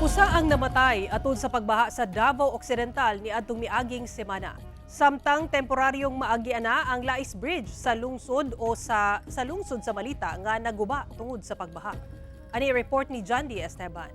Usa ang namatay atol sa pagbaha sa Davao Occidental niadtong miaging semana. Samtang temporaryong maagian na ang Lais Bridge sa lungsod o sa lungsod sa Malita nga naguba tungod sa pagbaha. Ani report ni John D. Esteban.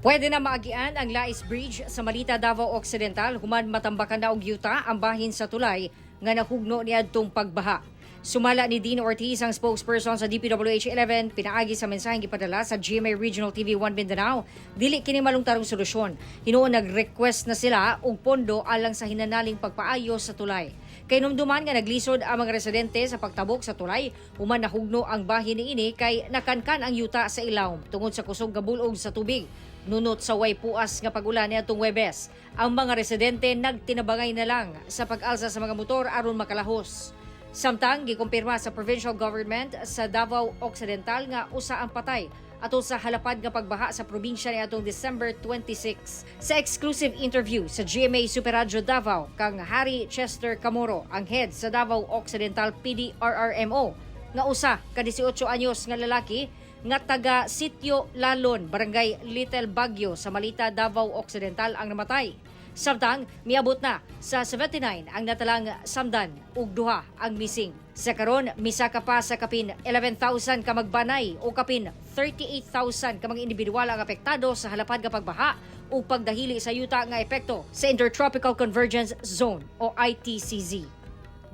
Pwede na maagian ang Lais Bridge sa Malita, Davao Occidental human matambakan na og yuta ang bahin sa tulay nga nahugno niadtong pagbaha. Sumala ni Dean Ortiz, ang spokesperson sa DPWH 11, pinaagi sa mensaheng gipadala sa GMA Regional TV 1 Mindanao, dili kini malungtarong solusyon. Hinuon nag-request na sila og pondo alang sa hinanaling pagpaayos sa tulay. Kay numduman nga naglisod ang mga residente sa pagtabok sa tulay human nahugno ang bahin niini kay nakankan ang yuta sa ilawom tungod sa kusog nga bulog sa tubig. Nunot sa way puas nga pag-ulan niadtong Webes, ang mga residente nagtinabangay na lang sa pag-alsa sa mga motor aron makalahos. Samtang gikumpirma sa provincial government sa Davao Occidental nga usa ang patay atol sa halapad nga pagbaha sa probinsya niadtong December 26. Sa exclusive interview sa GMA Super Radyo Davao kang Harry Chester Camoro, ang head sa Davao Occidental PDRRMO, nga usa ka 18 anyos nga lalaki nga taga Sitio Lalon, Barangay Little Baguio sa Malita, Davao Occidental ang namatay. Samtang miabot na sa 79 ang natalang samdan ug duha ang missing. Sa karon, misaka pa sa kapin 11,000 ka magbanay o kapin 38,000 ka mga individual ang apektado sa halapad nga pagbaha ug pagdahili sa yuta nga epekto sa Intertropical Convergence Zone o ITCZ.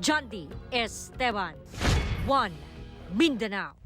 John D. Esteban, 1 Mindanao.